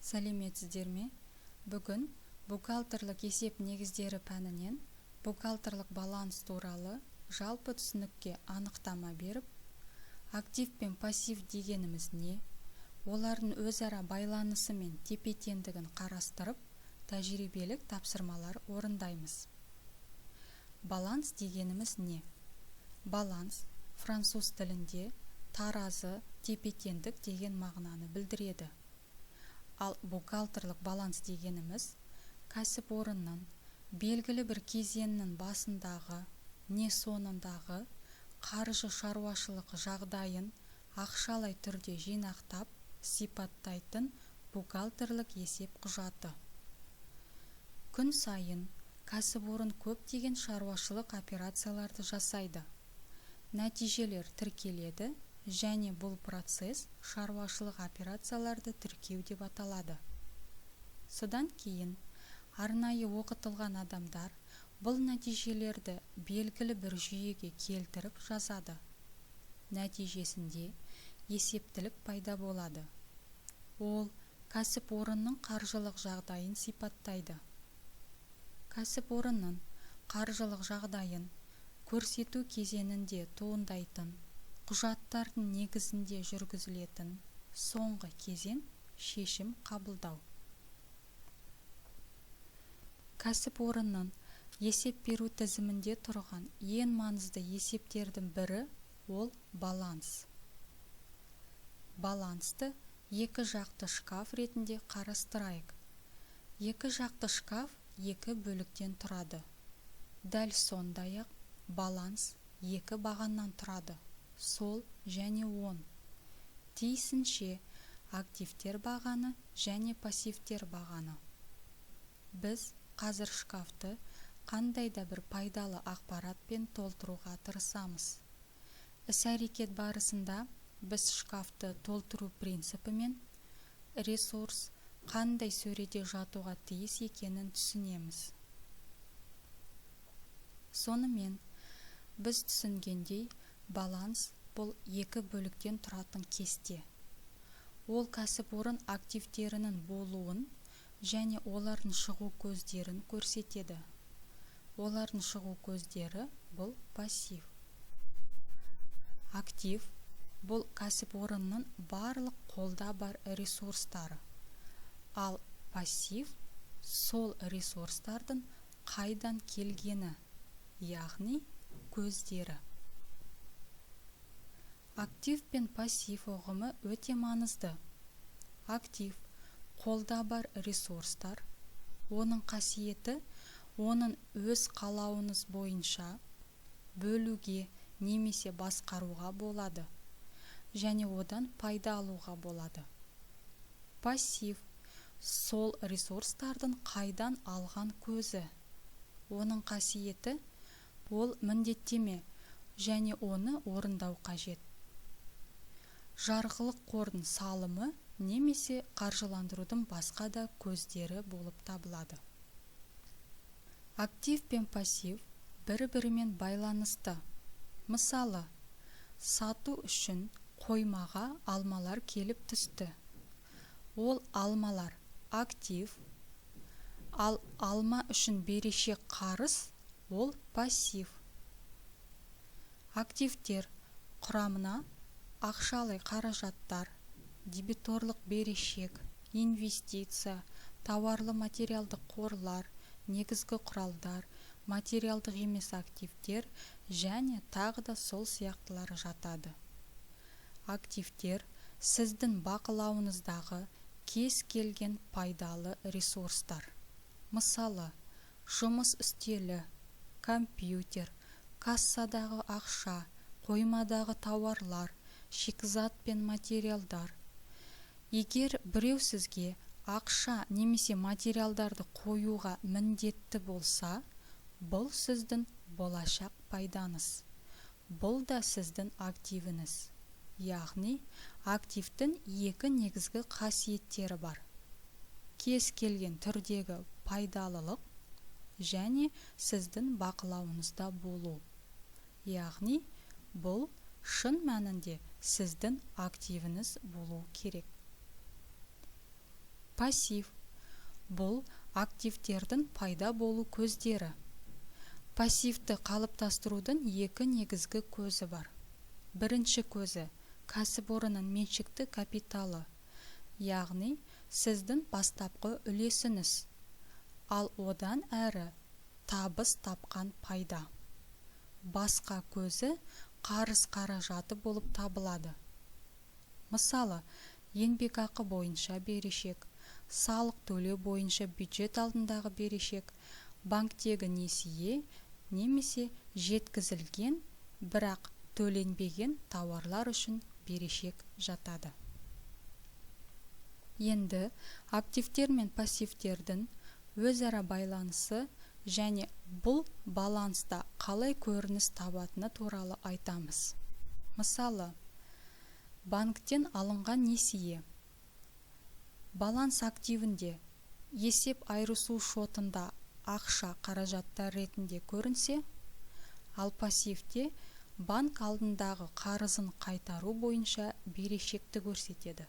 Сәлеметсіздер ме? Бүгін бухгалтерлік есеп негіздері пәнінен бухгалтерлік баланс туралы жалпы түсінікке анықтама беріп, актив пен пассив дегеніміз не, олардың өзара байланысы мен тепе-теңдігін қарастырып, тәжірибелік тапсырмалар орындаймыз. Баланс дегеніміз не? Баланс француз тілінде таразы, тепе-теңдік деген мағынаны білдіреді. Ал бухгалтерлік баланс дегеніміз кәсіпорынның белгілі бір кезеңнің басындағы не соңындағы қаржы шаруашылық жағдайын ақшалай түрде жинақтап, сипаттайтын бухгалтерлік есеп құжаты. Күн сайын кәсіпорын көптеген шаруашылық операцияларды жасайды. Нәтижелер тіркеледі және бұл процесс шаруашылық операцияларды тіркеу деп аталады. Содан кейін арнайы оқытылған адамдар бұл нәтижелерді белгілі бір жүйеге келтіріп жазады. Нәтижесінде есептілік пайда болады. Ол кәсіпорынның қаржылық жағдайын сипаттайды. Кәсіпорынның қаржылық жағдайын көрсету кезеңінде туындайтын құжаттардың негізінде жүргізілетін соңғы кезең шешім қабылдау. Кәсіпорынның есеп беру тізімінде тұрған ең маңызды есептердің бірі ол баланс. Балансты екі жақты шкаф ретінде қарастырайық. Екі жақты шкаф екі бөліктен тұрады. Дәл сондай-ақ баланс екі бағаннан тұрады. Сол және оң. Тиісінше активтер бағаны және пассивтер бағаны. Біз қазір шкафты қандай да бір пайдалы ақпаратпен толтыруға тырысамыз. Іс-әрекет барысында біз шкафты толтыру принципімен ресурс қандай сөреде жатуға тиіс екенін түсінеміз. Сонымен, біз түсінгендей, баланс бұл екі бөліктен тұратын кесте. Ол кәсіпорын активтерінің болуын және олардың шығу көздерін көрсетеді. Олардың шығу көздері бұл пассив. Актив бұл кәсіпорынның барлық қолда бар ресурстары. Ал пассив сол ресурстардың қайдан келгені, яғни көздері. Актив пен пассив ұғымы өте маңызды. Актив қолда бар ресурстар, оның қасиеті оның өз қалауыңыз бойынша бөлуге немесе басқаруға болады және одан пайда алуға болады. Пассив сол ресурстардың қайдан алған көзі. Оның қасиеті ол міндеттеме және оны орындау қажет. Жарғылық қордың салымы немесе қаржыландырудың басқа да көздері болып табылады. Актив пен пассив бір-бірімен байланысты. Мысалы, сату үшін қоймаға алмалар келіп түсті. Ол алмалар актив, ал алма үшін берешек қарыз ол пассив. Активтер құрамына ақшалай қаражаттар, дебиторлық берешек, инвестиция, тауарлы материалдық қорлар, негізгі құралдар, материалдық емес активтер және тағы да сол сияқтылар жатады. Активтер сіздің бақылауыңыздағы кез келген пайдалы ресурстар. Мысалы, жұмыс үстелі, компьютер, кассадағы ақша, қоймадағы тауарлар, шикізат пен материалдар. Егер біреу сізге ақша немесе материалдарды қоюға міндетті болса, бұл сіздің болашақ пайдаңыз. Бұл да сіздің активіңіз. Яғни, активтің екі негізгі қасиеттері бар. Кез келген түрдегі пайдалылық және сіздің бақылауыңызда болу. Яғни, бұл шын мәнінде сіздің активіңіз болу керек. Пассив – бұл активтердің пайда болу көздері. Пассивті қалыптастырудың екі негізгі көзі бар. Бірінші көзі – кәсіпорынның меншікті капиталы, яғни сіздің бастапқы үлесіңіз, ал одан әрі табыс тапқан пайда. Басқа көзі қарыз қаражаты болып табылады. Мысалы, еңбекақы бойынша берешек, салық төлеу бойынша бюджет алдындағы берешек, банктегі несие немесе жеткізілген, бірақ төленбеген тауарлар үшін берешек жатады. Енді активтер мен пассивтердің өзара байланысы және бұл баланста қалай көрініс табатыны туралы айтамыз. Мысалы, банктен алынған несие. Баланс активінде есеп айырысу шотында ақша қаражаттар ретінде көрінсе, ал пассивте банк алдындағы қарызын қайтару бойынша берешекті көрсетеді.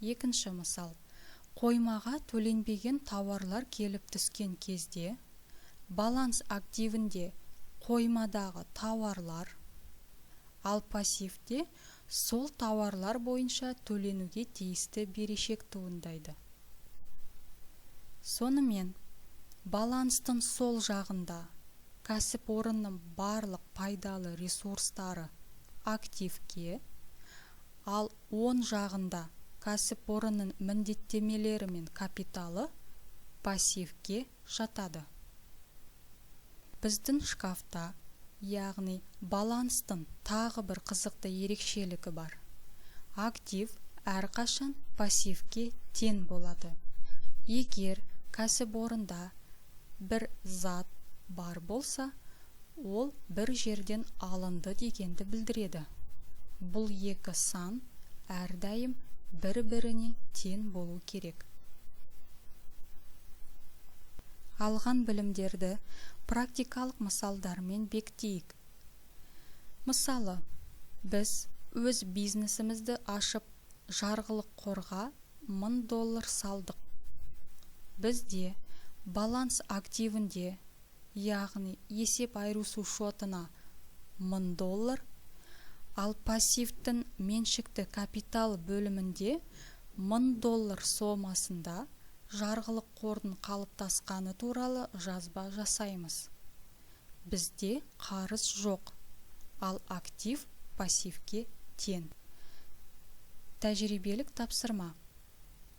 Екінші мысал. Қоймаға төленбеген тауарлар келіп түскен кезде, баланс активінде қоймадағы тауарлар, ал пассивте сол тауарлар бойынша төленуге тиісті берешек туындайды. Сонымен, баланстың сол жағында кәсіпорынның барлық пайдалы ресурстары активке, ал оң жағында кәсіпорынның міндеттемелері мен капиталы пассивке жатады. Біздің шкафта, яғни баланстың тағы бір қызықты ерекшелігі бар. Актив әрқашан пассивке тең болады. Егер кәсіпорында бір зат бар болса, ол бір жерден алынды дегенді білдіреді. Бұл екі сан әрдайым бір-біріне тең болу керек. Алған білімдерді практикалық мысалдармен бекітейік. Мысалы, біз өз бизнесімізді ашып, жарғылық қорға $1000 салдық. Бізде баланс активінде, яғни есеп айырысу шотына $1000, ал пассивтің меншікті капитал бөлімінде $1000 сомасында жарғылық қордың қалыптасқаны туралы жазба жасаймыз. Бізде қарыз жоқ, ал актив пассивке тең. Тәжірибелік тапсырма.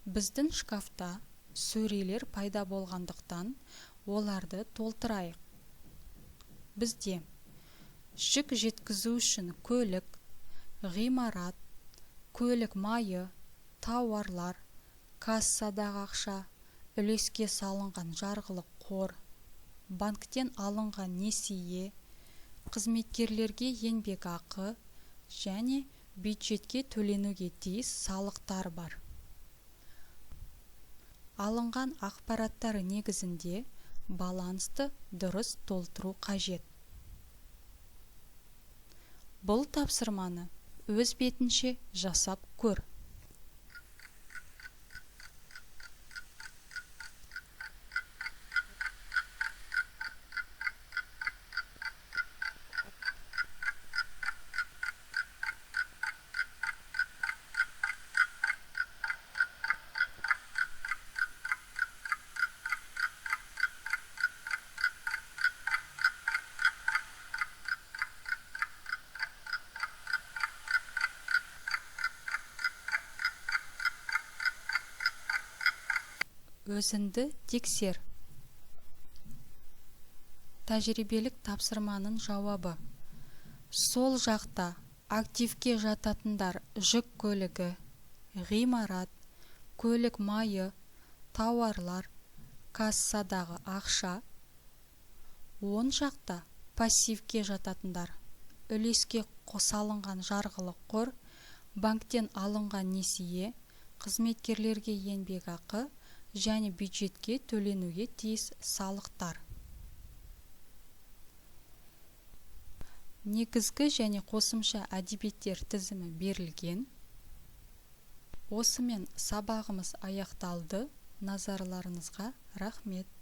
Біздің шкафта сөрелер пайда болғандықтан оларды толтырайық. Бізде жүк жеткізу үшін көлік, ғимарат, көлік майы, тауарлар, кассадағы ақша, үлеске салынған жарғылық қор, банктен алынған несие, қызметкерлерге еңбекақы және бюджетке төленуге тиіс салықтар бар. Алынған ақпараттар негізінде балансты дұрыс толтыру қажет. Бұл тапсырманы өз бетінше жасап көр. Өзіңді тексер. Тәжірибелік тапсырманың жауабы. Сол жақта активке жататындар жүк көлігі, ғимарат, көлік майы, тауарлар, кассадағы ақша. Оң жақта пассивке жататындар үлеске салынған жарғылық қор, банктен алынған несие, қызметкерлерге еңбекақы және бюджетке төленуге тиіс салықтар. Негізгі және қосымша әдебиеттер тізімі берілген. Осымен сабағымыз аяқталды. Назарларыңызға рахмет!